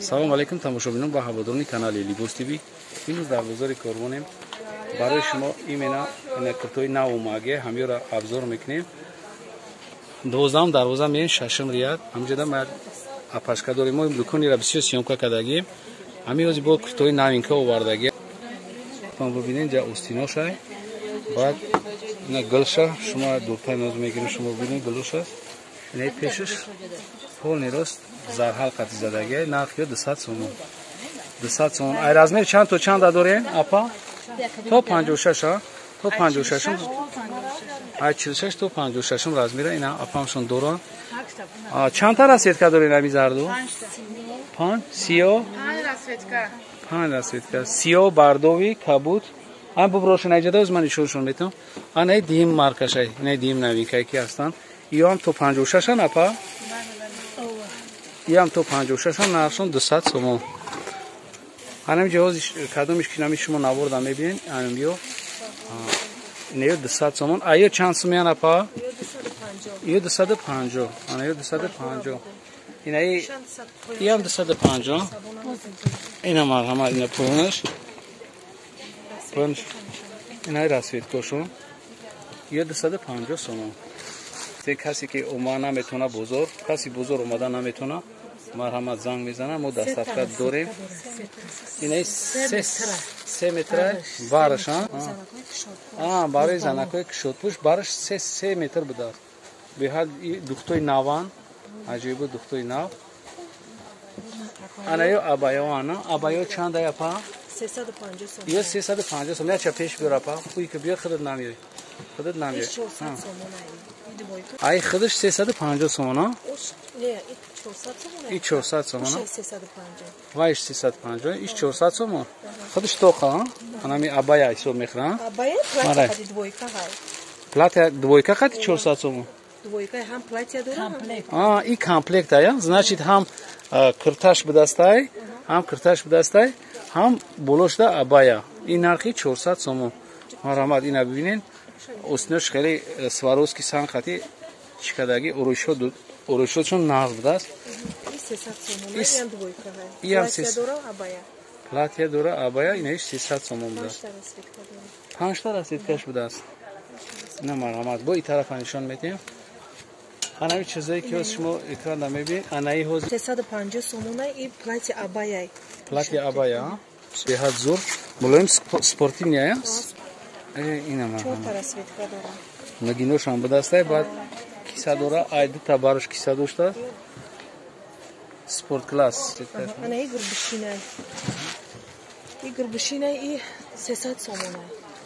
Салом алейкум тамошобинон ва ҳаводорони канали Либос ТВ. Имрӯз дар бозори Корвонем. Барои шумо именно куртои нав омаге ҳамёра обзор мекунем. 12 дарвоза меем, шашум ряд. Ҳамҷода ма апашка дорем. Мо дуконира бисёр съёмка кардагим. Ҳамин ҳози бо куртои новинка овардаги. Тон бибинед, ҷа устиношай. Баъд ина гулша, шумо дуртай ноз мегирем, шумо бибинед гулуш аст. Инаи пешаш полный рост зарҳал қати задаги, нархи 200 сомон. 200 сомон. Ай размер чанд то чанда дорем, апа? То 56, а? То 56. Ай 46 то 56 размера ина апамшон дора. Чанд та расцветка дорем ами зарду? 5, сиё? 5 расцветка. 5 расцветка. Сиё, бардови, кабут. Ан буброшон айҷада оз ман нишоншон метам. Ана дим маркашай, ина дим новинкай ки ҳастанд. Иём то 56 апа? Иам то 56 нархшон 200 сомон. Анам ҷиҳози кадомиш ки нами шумо наворда мебинед, анам ё неё 200 сомон. Ая чанд сумян апа? Ё 250. Ана ё 250. Инаи иам 250. Ина марҳамат, ина пулаш. Пулаш. Инаи расцветкошон. Ё 250 сомон. Касе ки омада наметона бозор, каси бозор омада наметона, марҳамат занг мезана, мо доставка дорем. Инаи 3 метра бараш, а? Барои занакҳои кушодпӯш бараш 3 метр будааст. Беҳад духтои наван, аҷоибо духтои нав. Ана ё абаё, ана абаё чанд ай апа? 350 сомон. Ё 350 сомон. Яча пеш биёр апа, хуй ки биёр худат намеёй. Худат намеёй. 400 сомон. Ай худаш 350 сомон, а? Не, 400 сомон. И 400 сомон. 350. Вайш 350, иш 400 сомон. Худаш тоқа, а? Анами абая ҳисоб мехӯрам. Абая платья қати двойка ҳай. Платья двойка қати 400 сомон. Двойка ҳам платья дора, комплект. А, и комплект ая. Значит, ҳам кирташ бидастай, ҳам кирташ бидастай, ҳам болошда абая. Ин нархи 400 сомон. Марҳамат, ина бибинед. Осинош хеле Сваровски санқати чикадаги ороишотшон нағз будааст. Платья дора, абая, инаиш 300 сомон будааст. 5 та расцветкаш будааст. Ина марҳамат, бо и тарафа нишон медиҳем. Анаи чизое ки ҳоз шумо экран мебинед, анаи ҳоз 350 сомона и платья абая. Платья абая, беҳад зур. Мулоим спортивный ая? Ина марҳамат. Расцветка дора. Нагиношам будастай, баъд киса дора, ай дута барош киса дошта. Спорт класс. Ана и гурбишина. И гурбишина и 300 сомона.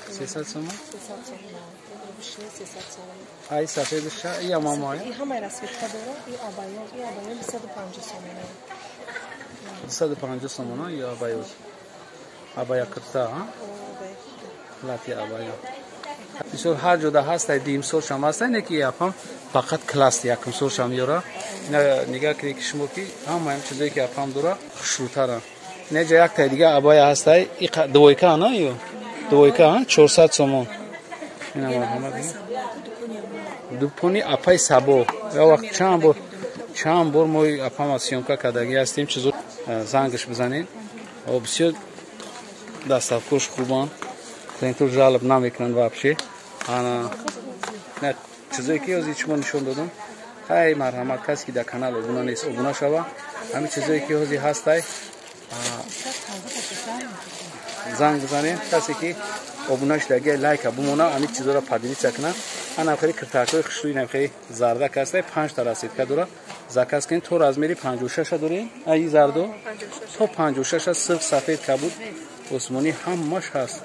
300 сомон? 300 сомона. Гурбишина 300 сомон. Ай сафедша, и амамай. И ҳамаи расцветка дора, и абая 250 сомона. 250 сомона и абая. Абая кирта, а? Платья абая. Бисёр ҳар ҷода ҳастай, дуюмсолшам ҳастай, не ки апам фақат класс якумсолшам ёра. Ина нигаҳ кунед ки шумо ки ҳамаи чизое ки апам дора хушрӯтаранд. Ина ҷа яктай дига абая ҳастай, и двойка на ё? Двойка, 400 сомон. Ина марҳамат. Дукони апай Сабо. Я вақт чанд бор мо апама съёмка кардагӣ ҳастем, чизо зангаш бизанед. Бисёр доставкош хубанд. Клиенту жалоб намекунанд вообще. Ана на чизое ки ҳозир шумо нишон додам. Ҳай марҳамат, касе ки дар канал обуна нест, обуна шава. Ҳамин чизое ки ҳозир ҳастай, занг бизанед. Касе ки обуна шудаги, лайка бумона, ҳамин чизоро поделиться кунад. Анам хеле киртакҳои хушрӯи, инам хеле зардак ҳастай, 5 та расцветка дора. Заказ кунед, то размери 56дорем. Аи зардо то 56 сирф сафед, кабуд, осмонӣ ҳамаш ҳаст.